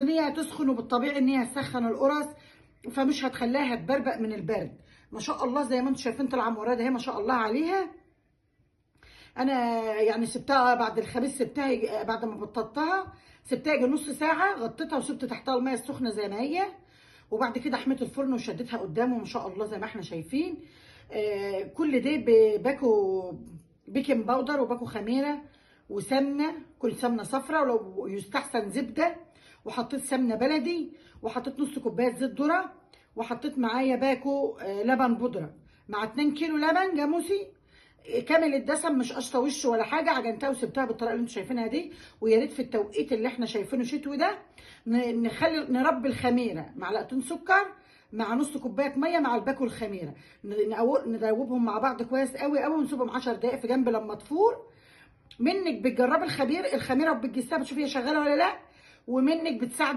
ان هي هتسخن، وبالطبيعي ان هي هتسخن القرص، فمش هتخليها تبربق من البرد. ما شاء الله زي ما انتم شايفين طالعه مورده اهي ما شاء الله عليها. انا يعني سبتها بعد الخبيز، سبتها بعد ما بططتها سبتها يجي نص ساعة، غطيتها وسبت تحتها المية السخنة زي ما هي، وبعد كده حميت الفرن وشديتها قدامه ما شاء الله زي ما احنا شايفين. كل ده بباكو baking powder وباكو خميره وسمنه، كل سمنه صفراء ولو يستحسن زبدة، وحطيت سمنه بلدي، وحطيت نص كوباية زيت ذره، وحطيت معايا باكو لبن بودره مع 2 كيلو لبن جاموسي كامل الدسم، مش قشطه وش ولا حاجة. عجنتها وسبتها بالطريقة اللي انتم شايفينها دي. ويا ريت في التوقيت اللي احنا شايفينه شتوي ده نخلي نربي الخميره، معلقتين سكر مع نص كوباية مية مع الباكو الخميره، ندوبهم مع بعض كويس قوي قوي، ونسيبهم 10 دقائق في جنب لما تفور. منك بتجربي الخميره وبتجسها، بتشوفي هي شغالة ولا لا، ومنك بتساعد